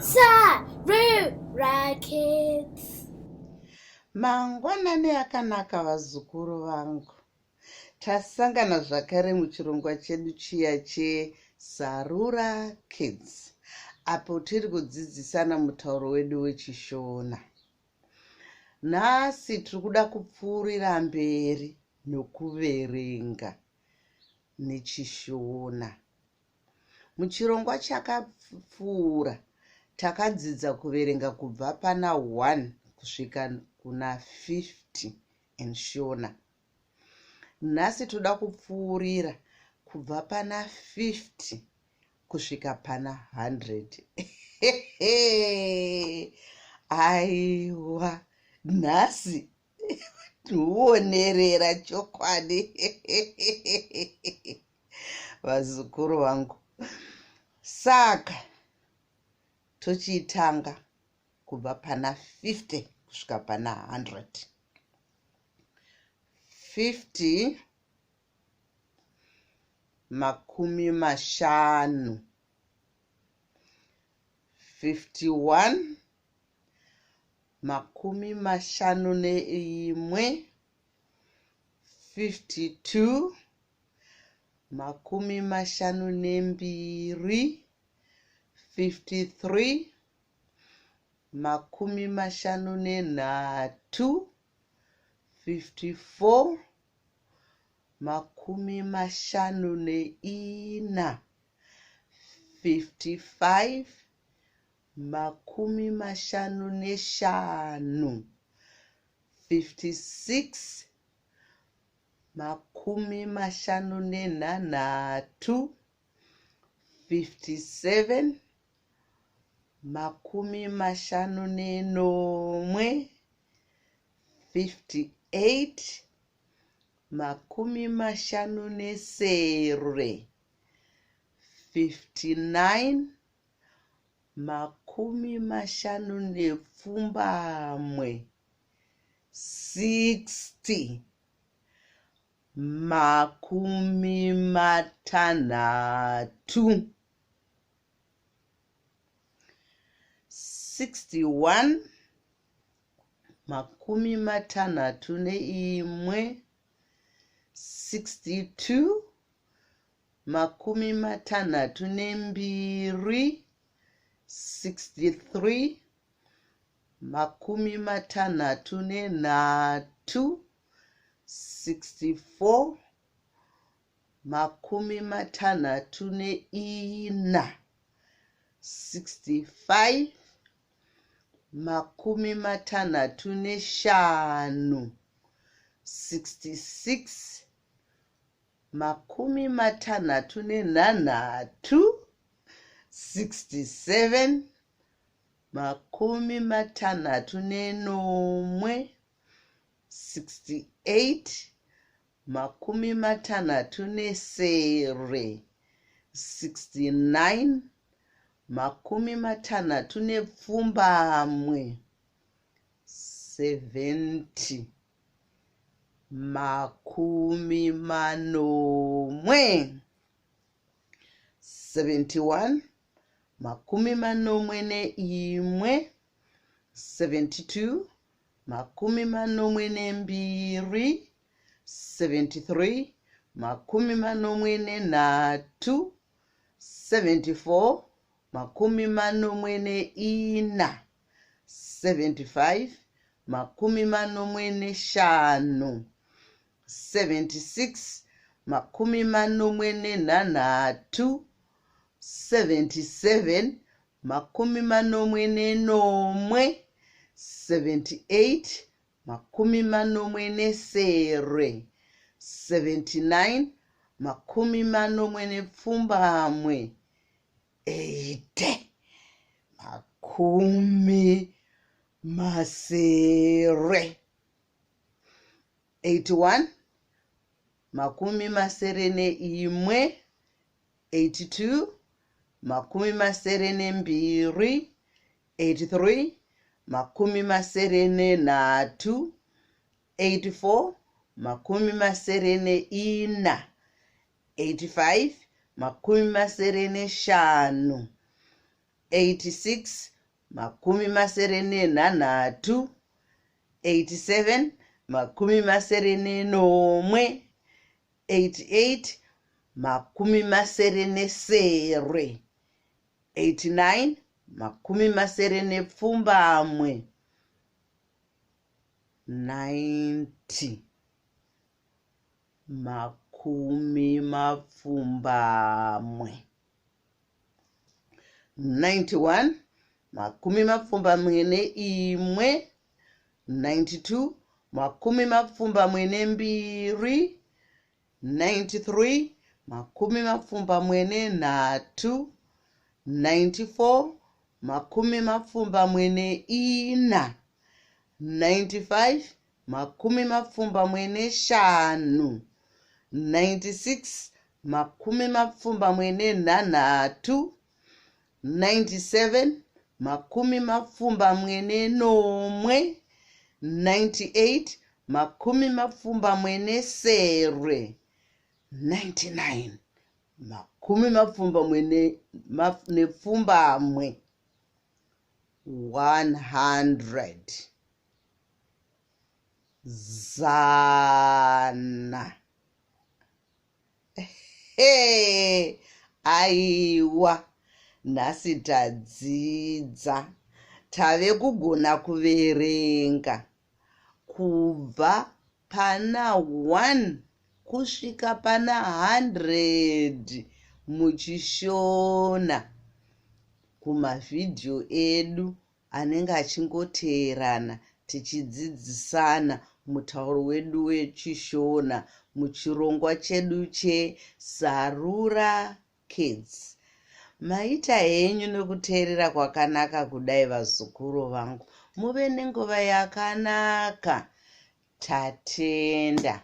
Sarura Kids. Mangwanani akanaka vazukuru vangu. Tasangana zvakare muchirongwa chedu chiya cheSarura Kids apo tiri kudzidzisana mutauro wedu wechiShona. Nhasi tiri kuda kupfuurira mberi nokuverenga nechiShona. Muchirongwa chakapfuura takadzidza kuverenga kubva pana 1 kusvika kuna 50 in Shona. Nhasi toda kupfuurira kubva pana 50 kusvika pana 100. Aiwa, nhasi huonerera chokwadi vazukuru vangu. Saka tochitanga kubva pana 50 kusvika pana 100. 50 50, 51 51, 52 52, 53 53, 54 54, 55 56, 56, 57 57, 58 57, 59 58, 60 60, 61 61, 62 62, 63 63, 64 64, 65 65, 66 66, 67 67, 68 67, 69 68, 70 71, 71, 72, 72, 73, 73, 74, 44, 75, 75, 76, 76, 77, 77, 78, 87, 79, 98, 80, 81, 81, 82, 82, 83, 83, 84, 84, 85, 85, 86 67, 87 77, 88 77, 89 78, 90 80, 91 91, 92 92, 93 93, 94 94, 95 95, 96 96, 97 87, 98 87, 99 98, 100 100. Hey, aiwa, nhasi tadzidza, tave kugona kuverenga kubva pana 1 kusvika pana 100 muchiShona kumavhidhiyo edu anenge achingoteerana tichidzidzisana mutauro wedu wechiShona muchirongwa chedu cheSarura Kids. Maita henyu nekuteerera kwakanaka kudai vazukuru vangu. Muve nenguva yakanaka. Tatenda.